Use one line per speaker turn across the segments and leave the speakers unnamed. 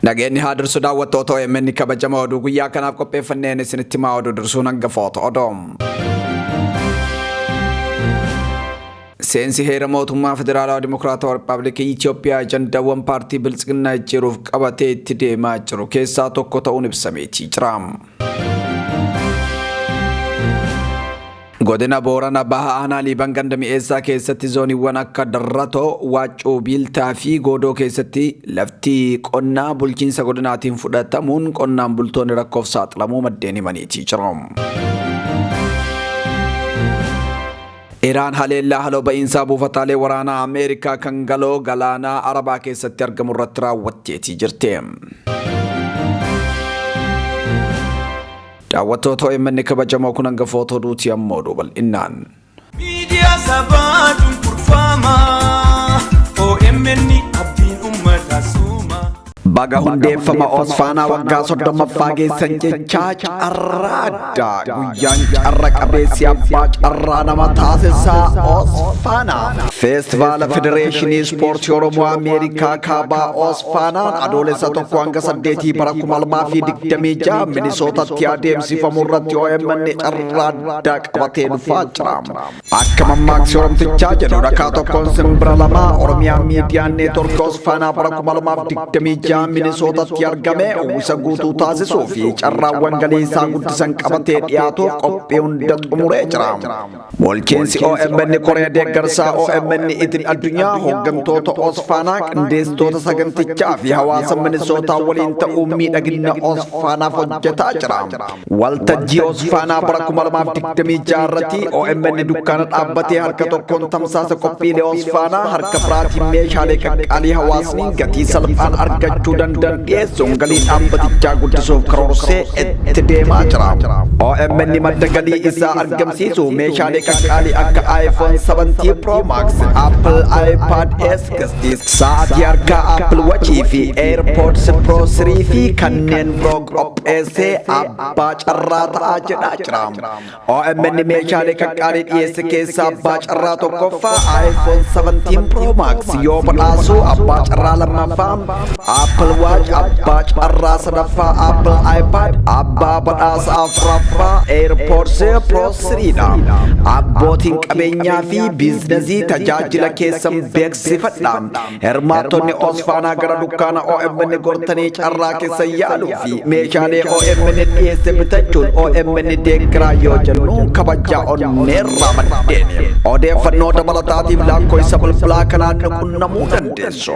Nageenyi haa dursu daawwattoota OMN kabajamoo oduu guyyaa kanaaf qopheeffanneen isinitti himaa oduu dursuun hangafoota odoo. Seensi heera mootummaa Federaalawaa Dimokiraatawaa Rippaabliikii Itoophiyaa ajandaawwan paartii Biltsiginnaa jijjiiruuf qabatee itti deemaa jiru keessaa tokko ta'uun ibsameetii jira. Godina Boorana Baha Aanaa Liiban ganda Mi'eessaa keessatti zooniiwwan akka Darratoo, Waaccuu, Biiltaa fi Goodoo keessatti lafti qonnaa bulchiinsa godinaatiin fudhatamuun qonnaan bultoonni rakkoof saaxilamuu maddeen himaniitii jiru. Iraan haleellaa haloo ba'iinsaa buufataalee waraanaa Ameerikaa kan galoo galaanaa Arabaa keessatti argamu irratti raawwatteetii jirti. Daawwattoota OMN kabajamoo kun hangafoota oduuti amma oduu bal'innaan.
Miidiyaa sabaa cunqurfamaa OMN abdiin uummataa suuma.
Baga hundeeffama Osfaanaa waggaa 30ffaa geessan jechaa carraa addaa guyyaan carra qabeessi abbaa carraa nama taasisaa Osfaanaa. Feestivaala Federeeshinii Ispoortii Oromoo Ameerikaa Kaabaa Osfaanaan Adoolessa 1 hanga 8 bara 2026 Minisootatti adeemsifamu irratti OMN carraa addaa qabatee dhufaa jira. Akka mammaaksi Oromtichaa jedhu dhakaa tokkoon simbira lama Oromiyaa Miidiyaa Neetwork Osfaanaa bara 2026 Minisootatti argame uwwisa guutuu taasisuu fi carraawwan galii isaa guddisan qabatee dhiyaatuuf qophii hunda xumuree jira. Bulchiinsi OMN Koree Deeggarsaa OMN Idil Addunyaa hooggantoota Osfaanaa qindeessitoota sagantichaa fi hawaasa Minisootaa waliin ta'uun miidhagina Osfaanaaf hojjetaa jira. Waltajjii Osfaanaa bara 2026 irratti OMN dukkaana dhaabbatee harka tokkoon tamsaasa qophiilee Osfaanaa harka biraatiin meeshaalee qaqqaalii hawaasni gatii salphaan argachuu danda'an dhiyeessuun galii dhaabbatichaa guddisuuf karoorsee itti deemaa jira. OMN madda galii isaa argamsiisu meeshaalee qaqqaalii akka iPhone 17 Pro Max, Apple iPad S60, sa'aatii harkaa Apple Watch fi AirPods Pro 3 fi kanneen biroo qopheessee abbaa carraa ta'aa jedhaa jira. OMN meeshaalee qaqqaalii dhiyeesse keessaa abbaa carraa tokkoffaa iPhone 17 Pro Max yoo badhaasu abbaa carraa lammaffaa Apple Watch, abbaa carraa sadaffaa Apple iPad, abbaa badhaasa afuraffaa AirPods Pro 3 dha. Abbootiin qabeenyaa fi biizinasii tajaajila keessan beeksifadha. Hirmaattonni Osfaanaa gara dukkaana OMN gortanii carraa keessan yaaluu fi meeshaalee OMN dhiyeesse bitachuun OMN deeggaraa yoo jennu kabajaa onneerraa maddeeni. Odeeffannoo dabalataatiif lakkoofsa bilbilaa kanaan nu qunnamuu dandeessu.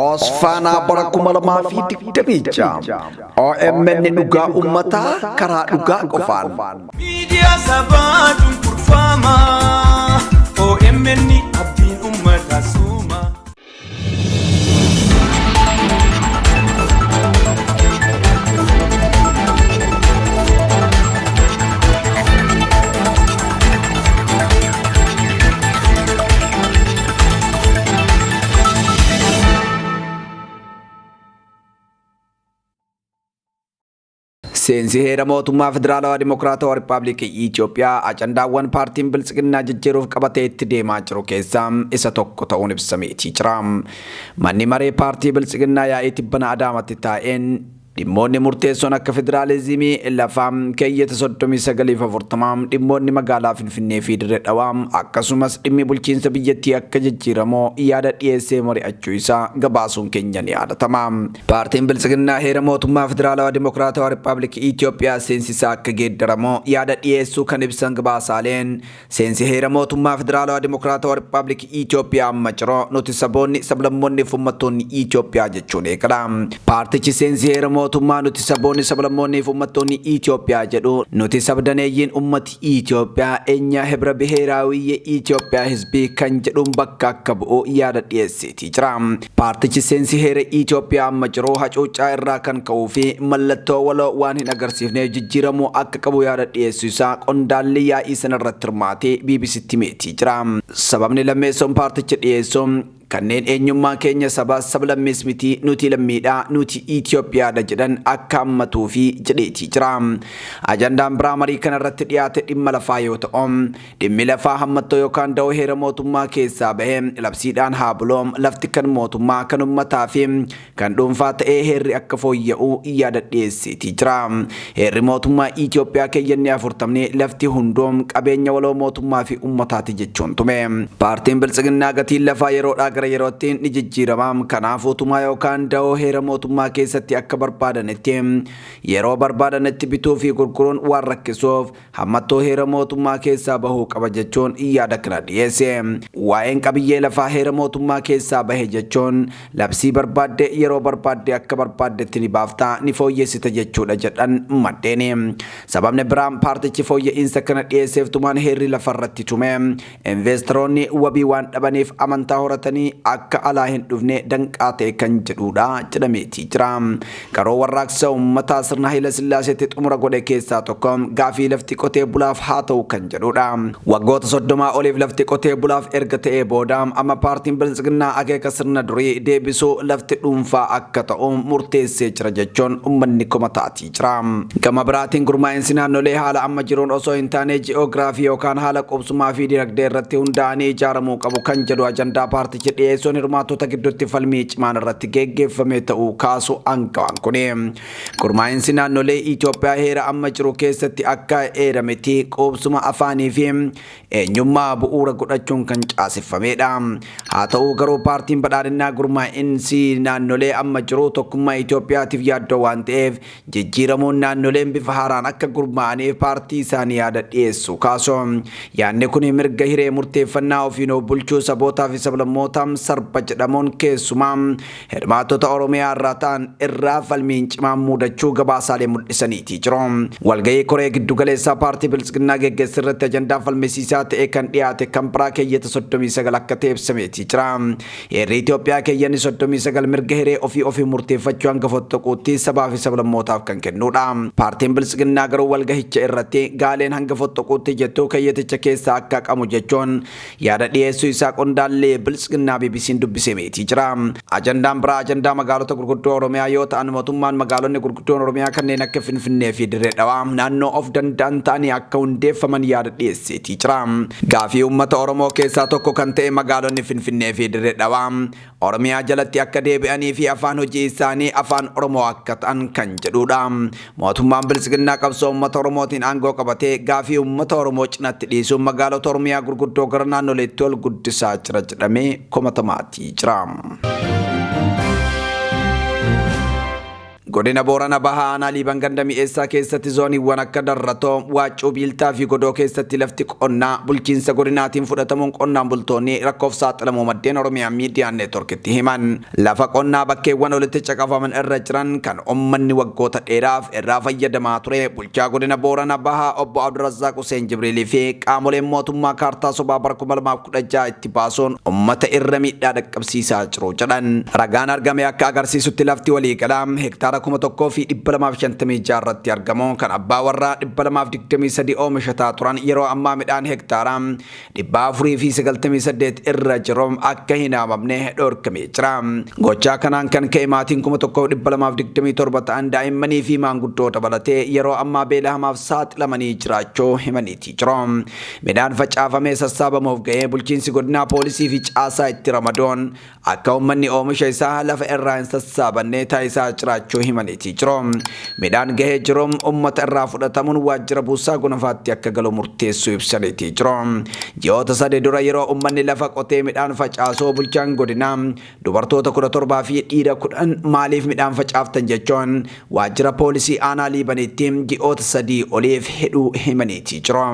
Osfaanaa bara 2026 OMN dhugaa uummataa karaa dhugaa qofaan.
Miidiyaa sabaa cunqurfamaa OMN abdiin uummataa suuma.
Seensi heera mootummaa Federaalawaa Dimokiraatawaa Rippaabliikii Itoophiyaa ajandaawwan paartiin Biltsiginnaa jijjiiruuf qabatee itti deemaa jiru keessaa isa tokko ta'uun ibsameetii jira. Manni maree paartii Biltsiginnaa yaa'ii tibbana Adaamatti taa'een dhimmoonni murteessoon akka federaalizimii lafaa keeyyata 39 fi 40, dhimmoonni magaalaa Finfinnee fi Dirree Dhawaa akkasumas dhimmi bulchiinsa biyyattii akka jijjiiramu yaada dhiyeessee mari'achuu isaa gabaasuun keenya ni yaadatama. Paartiin Biltsiginnaa heera mootummaa Federaalawaa Dimokiraatawaa Rippaabliikii Itoophiyaa seensi isaa akka geeddaramu yaada dhiyeessuu kan ibsan gabaasaaleen, seensi heera mootummaa Federaalawaa Dimokiraatawaa Rippaabliikii Itoophiyaa amma jiru nuti saboonni, sablammoonni fi uummattoonni Itoophiyaa jechuun eegala. Paartichi seensi heera mootummaa nuti saboonni, sablammoonni fi uummattoonni Itoophiyaa jedhu nuti sabdaneeyyiin uummati Itoophiyaa eenyaa Hibra Biheeraawii Itoophiyaa Hizbii kan jedhuun bakka akka bu'u yaada dhiyeesseetii jira. Paartichi seensi heera Itoophiyaa amma jiru hacuuccaa irraa kan ka'uu fi mallattoo waloo waan hin agarsiifneef jijjiiramuu akka qabu yaada dhiyeessuu isaa qondaalli yaa'ii sana irratti hirmaate BBCtti himeetii jira. Sababni lammeessoon paartichi dhiyeessu Kanneen eenyummaa keenya sabaa sablammiis miti, nuti lammiidha, nuti Itoophiyaadha jedhan akka hammatuufi jedheetii jira. Ajandaan biraa marii kanarratti dhiyaate dhimma lafaa yoo ta'u, dhimmi lafaa hammattoo yookaan da'oo heera mootummaa keessaa bahee labsiidhaan haa buloo, lafti kan mootummaa, kan uummataa fi kan dhuunfaa ta'ee heerri akka fooyya'u yaada dhiyeesseetii jira. Heerri mootummaa Itoophiyaa keeyyanni 40 lafti hundoom qabeenya waloo mootummaa fi uummataati jechuun tume. Paartiin Biltsiginnaa gatiin lafaa yeroodhaa gara yerootti ni jijjiirama. Kanaafuu tumaa yookaan da'oo heera mootummaa keessatti akka barbaadanitti yeroo barbaadanitti bituu fi gurguruun waan rakkisuuf hammattoo heera mootummaa keessaa bahuu qaba jechuun yaada kana dhiyeesse. Waa'een qabiyyee lafaa heera mootummaa keessaa bahe jechuun labsii barbaadde yeroo barbaadde akka barbaaddetti ni baafta, ni fooyyessita jechuudha jedhan maddeeni. Sababni biraan paartichi fooyya'insa kana dhiyeesseef tumaan heerri lafarratti tume investoroonni wabii waan dhabaniif amantaa horatanii akka alaa hin dhufne danqaa ta'e kan jedhudha jedhameetii jira. Qaroo warraaqsa uummataa sirna Haayila Sillaaseetti xumura godhe keessaa tokko gaafii lafti qotee bulaaf haa ta'u kan jedhudha. Waggoota 30 oliif lafti qotee bulaaf erga ta'ee booda amma paartiin Biltsiginnaa akeeka sirna durii deebisuu lafti dhuunfaa akka ta'u murteessee jira jechuun uummanni komataatii jira. Gama biraatiin gurmaa'insi naannolee haala amma jiruun osoo hin taane ji'oogiraafii yookaan haala qubsumaa fi dinagdee irratti hundaa'anii ijaaramuu qabu kan jedhu ajandaa paartichi dhiyeessuun hirmaattota gidduutti falmii cimaan irratti geggeeffame ta'uu kaasu aangawaan kuni. Gurmaa'insi naannolee Itoophiyaa heera amma jiru keessatti akka eerametti qubsuma afaanii fi eenyummaa bu'uura godhachuun kan caaseffamedha. Haa ta'u garuu paartiin badhaadhinnaa gurmaa'insi naannolee amma jiru tokkummaa Itoophiyaatiif yaaddoo waan ta'eef jijjiiramuun naannoleen bifa haaraan akka gurmaa'aniif paartii isaanii yaada dhiyeessu kaasu. Yaadni kun mirga hiree murteeffannaa ofiin of bulchuu sabootaa fi sablammootaa sarba jedhamuun keessumaa hirmaattota Oromiyaa irraa ta'an irraa falmiin cimaan mudachuu gabaasaalee mul'isaniitii jiru. Walgahii koree giddugaleessaa paartii Biltsiginnaa geggeesse irratti ajandaa falmisiisaa ta'e kan dhiyaate kan biraa keeyyata 39 akka ta'e ibsameetii jira. Heerri Itoophiyaa keeyyanni 39 mirga hiree ofii ofii murteeffachuu hanga fottoquutti sabaa fi sablammootaaf kan kennudha. Paartiin Biltsiginnaa garuu walgahicha irratti gaaleen hanga fottoquutti jettu keeyyaticha keessaa akka haqamu jechuun yaada dhiyeessuu isaa qondaallee Biltsiginnaa BBC'n dubbisee meetii jira. Ajandaan biraa ajandaa magaalota gurguddoo Oromiyaa yoo ta'an mootummaan magaalonni gurguddoon Oromiyaa kanneen akka Finfinnee fi Dirree Dhawaa naannoo of danda'an ta'anii akka hundeeffaman yaada dhiyeesseetii jira. Gaafii uummata Oromoo keessaa tokko kan ta'e magaalonni Finfinnee fi Dirree Dhawaa Oromiyaa jalatti akka deebi'anii fi afaan hojii isaanii afaan Oromoo akka ta'an kan jedhudha. Mootummaan Biltsiginnaa qabsoo uummata Oromootiin aangoo qabatee gaafii uummata Oromoo cinatti dhiisuun magaalota Oromiyaa gurguddoo gara naannoleetti ol guddisaa jira jedhamee komatamaatii jira. Godina Boorana Bahaa aanaa Liiban ganda mi'eessaa keessatti zooniiwwan akka Darratoo, Waaccuu, Biiltaa fi Godoo keessatti lafti qonnaa bulchiinsa godinaatiin fudhatamuun qonnaan bultoonni rakkoof saaxilamuu maddeen Oromiyaa Miidiyaa Neetworkitti himan. Lafa qonnaa bakkeewwan olitti caqafaman irra jiran kan uummanni waggoota dheeraaf irraa fayyadamaa ture bulchaa godina Boorana Bahaa obbo Abdurrazzaaq Hussein Jibriilii fi qaamoleen mootummaa kaartaa sobaa bara 2016 itti baasuun uummata irra miidhaa dhaqqabsiisaa jiru jedhan. Ragaan argame akka agarsiisutti lafti waliigalaa hektaara 1256 irratti argamu kan abbaa warraa 223 oomishataa turan yeroo ammaa midhaan hektaara 498 irra jiru akka hin haamamne dhorkamee jira. Gochaa kanaan kan ka'e maatiin 1227 ta'an daa'immanii fi maanguddoo dabalatee yeroo ammaa beela hamaaf saaxilamanii jiraachuu himaniitii jiru. Midhaan facaafamee sassaabamuuf ga'ee bulchiinsi godinaa poolisii fi caasaa itti ramaduun akka uummanni oomisha isaa lafa irraa hin sassaabanne taasisaa jiraachuu himaniitii jiru. Midhaan gahee jiru uummata irraa fudhatamuun waajjira buusaa gonofaatti akka galu murteessuu ibsaniitii jiru. Ji'oota sadii dura yeroo uummanni lafa qotee midhaan facaasuu bulchaan godinaa dubartoota 17 fi dhiira 10 maaliif midhaan facaaftan jechuun waajjira poolisii aanaa Liibanitti ji'oota 3 oliif hidhuu himaniitii jiru.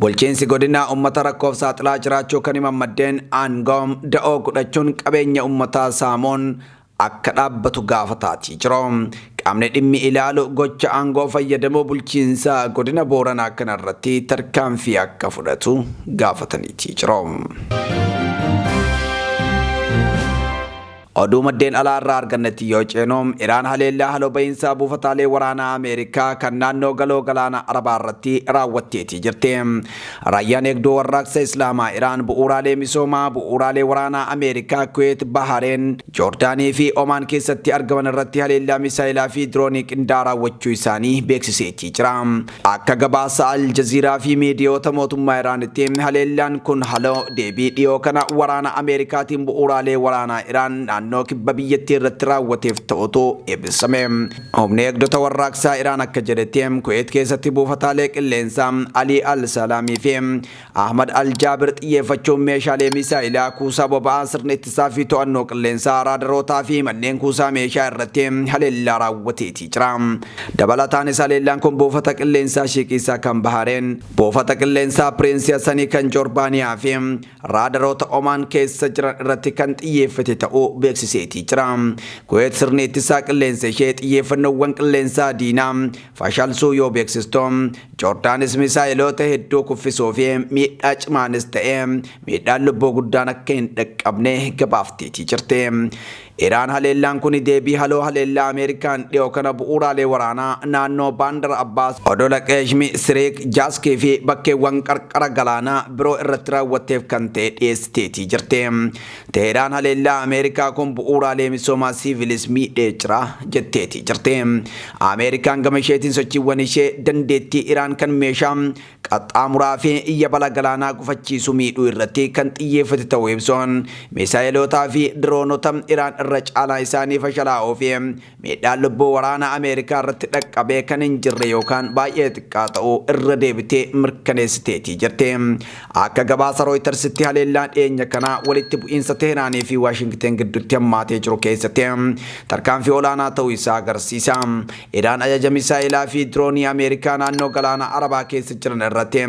Bulchiinsi godinaa uummata rakkoof saaxilaa jiraachuu kan himan maddeen aangoo da'oo godhachuun qabeenya uummataa saamuun akka dhaabbatu gaafataatii jiru. Qaamni dhimmi ilaalu gocha aangoo fayyadamuu bulchiinsa godina Booranaa kanarratti tarkaanfii akka fudhatu gaafataniitii jiru. Oduu maddeen alaa irraa argannetti yoo ceenu, Iraan haleellaa haloo bahiinsaa buufataalee waraanaa Ameerikaa kan naannoo galoo galaana Arabaa irratti raawwatteetii jirti. Raayyaan eegduu warraaqsa Islaamaa Iraan bu'uuraalee misoomaa bu'uuraalee waraanaa Ameerikaa Kuweet, Bahareen, Joordaanii fi Omaan keessatti argaman irratti haleellaa misaayilaa fi diroonii qindaa'aa raawwachuu isaanii beeksiseetii jira. Akka gabaasa Al Jazeera fi miidiyoota mootummaa Iraanitti, haleellaan kun haloo deebii dhiyoo kana waraana Ameerikaatiin bu'uuraalee waraanaa Iraan naannoo kibba biyyattii irratti raawwateef ta'utu ibsame. Humni eegdota warraaqsaa Iraan akka jedhetti, Kuweet keessatti buufataalee qilleensaa Alii Al Salaamii fi Ahmad Al Jaabir xiyyeeffachuun meeshaalee misaayilaa, kuusaa boba'aa, sirna ittisaa fi to'annoo qilleensaa, raadarootaa fi manneen kuusaa meeshaa irratti haleellaa raawwateetii jira. Dabalataanis haleellaan kun buufata qilleensaa Shiiqiisaa kan Bahareen, buufata qilleensaa Piriinsi Hassanii kan Joorbaaniyaa fi raadaroota Omaan keessa jiran irratti kan xiyyeeffate ta'uu beeksiseetii jira. Kuweet sirni ittisaa qilleensa ishee xiyyeeffannoowwan qilleensaa diinaa fashalsuu yoo beeksistu, Joordaanis misaayiloota hedduu kuffisuu fi miidhaa cimaanis ta'e miidhaan lubbuu guddaan akka hin dhaqqabne gabaafteetii jirti. Iraan haleellaan kun deebii haloo haleellaa Ameerikaan dhiyoo kana bu'uuraalee waraanaa naannoo Baandar Abbaas, Odola Qeeshmi, Siriik, Jaaskii fi bakkeewwan qarqara galaanaa biroo irratti raawwatteef kan ta'e dhiyeessiteetii jirti. Teheraan haleellaa Ameerikaa kun bu'uuraalee misoomaa siivilis miidhee jira jetteetii jirti. Ameerikaan gama isheetiin sochiiwwan ishee dandeettii Iraan kan meeshaa qaxxaamuraa fi yabala galaanaa gufachiisu miidhuu irratti kan xiyyeeffate ta'uu ibsuun, misaa'ilootaa fi diroonota Iraan irra caalaa isaanii fashalaa'uu fi miidhaan lubbuu waraana Ameerikaa irratti dhaqqabee kan hin jirre yookaan baay'ee xiqqaa ta'uu irra deebitee mirkaneessiteetii jirti. Akka gabaasa Rooyitersitti, haleellaan dhiyeenya kanaa walitti bu'iinsa Teehraanii fi Waashingten gidduutti hammaatee jiru keessatti tarkaanfii olaanaa ta'uu isaa agarsiisa. Iraan ajaja misaa'ilaa fi diroonii Ameerikaa naannoo galaana Arabaa keessa jiran irratti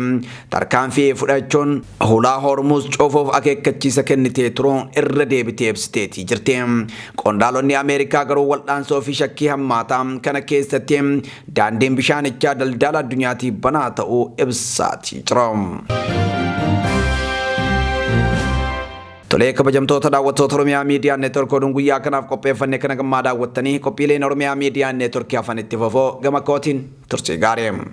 tarkaanfii fudhachuun hulaa Hormuz cufuuf akeekkachiisa kennitee turuun irra deebitee ibsiteetii jirti. Qondaalonni Ameerikaa garuu wal'aansoo fi shakkii hammaataa kana keessatti daandiin bishaanichaa daldala addunyaatiif banaa ta'uu ibsaatii jiru. Tolee, kabajamtoota daawwattoota Oromiyaa Miidiyaa Neetwork, oduun guyyaa kanaaf qopheeffanne kana gammaa daawwattanii, qophiileen Oromiyaa Miidiyaa Neetwork hafan itti fufoo. Gama kootiin turtii gaarii.